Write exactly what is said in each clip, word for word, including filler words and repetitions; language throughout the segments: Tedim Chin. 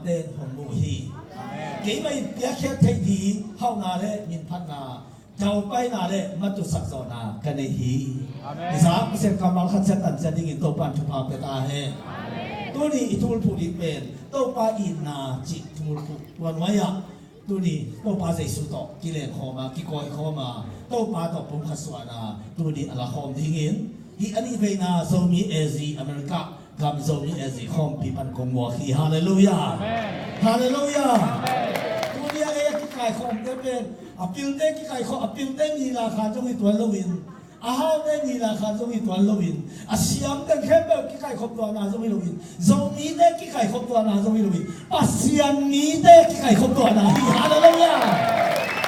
ten hong mu hi. Keimah in piakkhiat theih ding hauhna le minphatna, daupaina le matusak zawhna ka nei hi. Isaac, Pasian kammal khat ciat tan ciat dingin Topa'n thupha pia ta hen. Tuni i thulphuh ding pen Topa itna cih thulphuh, tua nuai-ah tuni Topa Jesu tawh kilengkhawm a, kikawikhawm a, Topa tawh pumkhat suahna tuni a lakhawm dingin, hih a nihveina Zomi A Z America gam Zomi A Z khawmpi pan kong muak hi. Halleluiah. Halleluiah. Tuni a ei a kikaikhawmte pen a pilte kikaikhawm, a pilte ni lakhan zong hi tuan loin, a haute ni lakhan zong hi tuan loin, a siamte khempeuh kikaikhop tuahna zong hi loin, Zomite kikaikhop tuahna zong hi loin, Pasian mite kikaikhop tuahna hi. Halleluiah.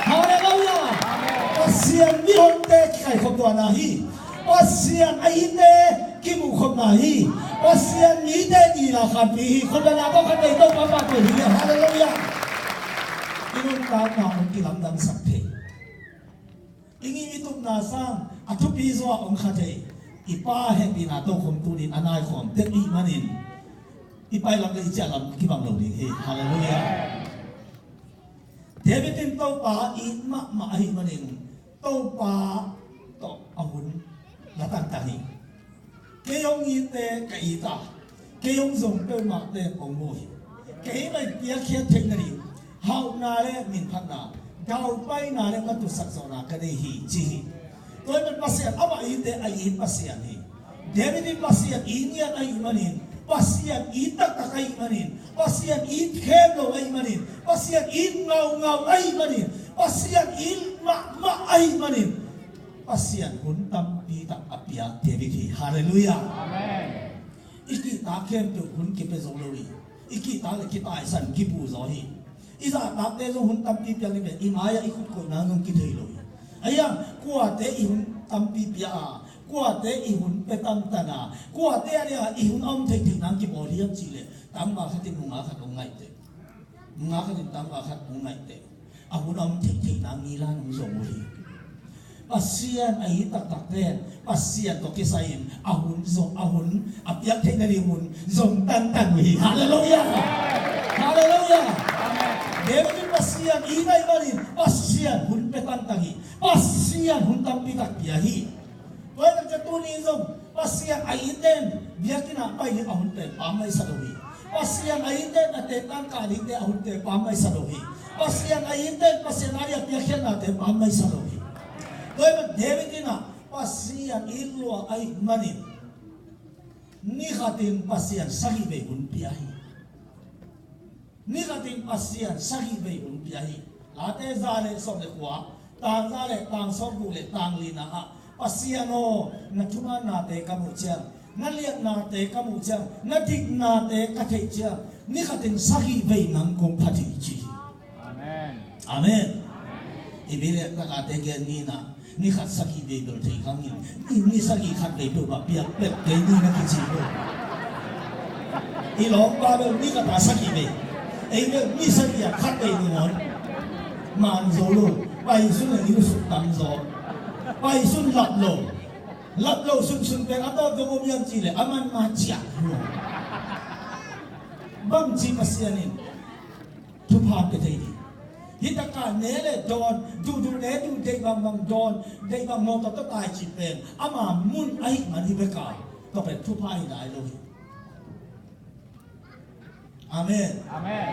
Halleluiah. Pasian mihonte kikaikhop tuahna hi. Pasian a ite kimuhkhopna hi. Pasian mite ni lakhanpi hi. Khut beng a, tawh khat vei Topa pahtawi hi. Halleluiah. I nuntakna hong kilamdangsak thei, i ngim i tupna sang a thupi zaw a hong kha thei i Pa hehpihna tokhom tunin a naikhawm tek i hih manin, i pailam le i ciahlam kibang lo ding hi. Halleluiah. David in Topa it mahmah ahih manin Topa tawh a hun la tangtang hi. Kei hong itte ka it a, kei hong zong peuhmahte hong mu hi. Keimah in piakkhiat theih nading hauhna le minphatna, daupaina le matusak zawhna ka nei hi, ci hi. Tua ahih manin Pasian amah itte a it Pasian hi. David in Pasian it ngiat ahih manin, Pasian it taktak ahih manin, Pasian it khem lo ahih manin, Pasian it ngaungau ahih manin, Pasian it mahmah ahih manin, Pasian hun tampi tak a piak David hi. Halleluiah. Amen. I kihtak khempeuh hun kipia zo lo hi. I kihtak le kitaisan kipu zaw hi. I zahtakte zong hun tampi piak ni ve, i mai-ah i khut koihna zong kithei lo hi. Ahi hang kuate i hun tampi pia a, kuate i hun pia tantan a, kuate a dia i hun a om theihtheih nang kibawl hiam cih leh, tangval khat in nunga khat hong ngaihte. Nunga khat in tangval khat hong ngaihte. A hun a om theihtheih nang ngilan hong zong uh hi. Pasian a it taktak pen Pasian tawh kisai-in a hun zong, a hun a piak theih nading hun zong tantan uh hi. Halleluiah. Halleluiah. David in Pasian it ahih manin Pasian hun pia tangtang hi. Pasian hun tampi tak pia hi. Tua ahih manin tuni zong Pasian a itte in biakinn ah pai ding a hunte pammaih sa lo hi. Pasian a itte in a tehtang kah dingte a hunte pammaih sa lo hi. Pasian a itte in Pasian a dia piakkhiatnate pammaih sa lo hi. Tua ahih manin David in ah Pasian it lua ahih manin ni khatin Pasian sagih vei hun pia hi. Ni khatin Pasian sagih vei hun pia hi. Late za le sawm le kua, tang za le tang sawm guk le tang lina ah, Pasian aw, na thumannate ka muh ciang, na liatnate ka muh ciang, na diknate ka theih ciang, ni khatin sagih vei nang kong phat hi, ci hi. Amen. Amen. I mi le takate gen ni na, ni khat sagih vei bel thei khang in, ni, ni sagih khat vei bel ba piak pek kei ni na kici lo. I lawmpa bel ni khat a sagih vei. Ei bel ni sagih a khat vei ni ngawn. Man zo lo. Pai sun a inn suk tam zaw. Pai sun lap lo. Lap lo sunsun pen a tawt dong om hiam cih leh a man ma ciah lo. Bang ci Pasian in thupha pia thei ding. Hi takah ne le dawn, duhduh ne, duh deih bangbang dawn, deih bang mawtaw tawh tai cih pen ama mun ahih man hi bek a, tua pen thupha hi nai lo hi. Amen. Amen.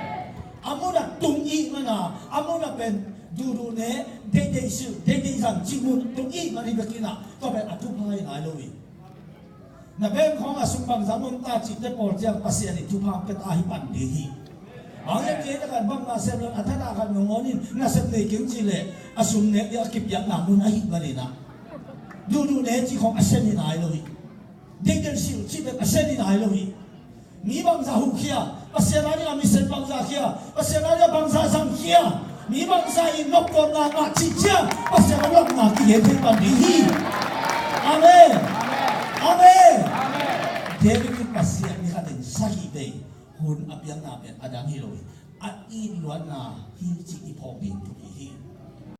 A mun a tung ihih man a, a mun a pen duhduh ne, deihdeih silh, deihdeih zang cih mun tung ihih man hi bek in a, tua pen a thupha hi nai lo hi. Na bank khawng ah sum bangzah om ta cihte pawl ciang Pasian in thupha pia ta hi pan ding hi. Bang hiam cih leh khat bangmah sem lo a, thadah khat nangawn in nasep nei keng cih leh a sum nek ding a kipiakna mun ahih manin a, duhduh ne cih khawng a sen hi nai lo hi. Deihdeih silh cih bek a sen hi nai lo hi. Mi bangzah huhkhia, Pasian a dingah misen bangzah khia, Pasian a dingah bangzah zang khia, mi bangzah in noptuamna ngah cih ciang Pasian a lapna kigen thei pan ding hi. Amen. Amen. David in Pasian ni khatin sagih vei hun a piakna pen a dang hi lo hi. A it luatna hi cih i phawk ding thu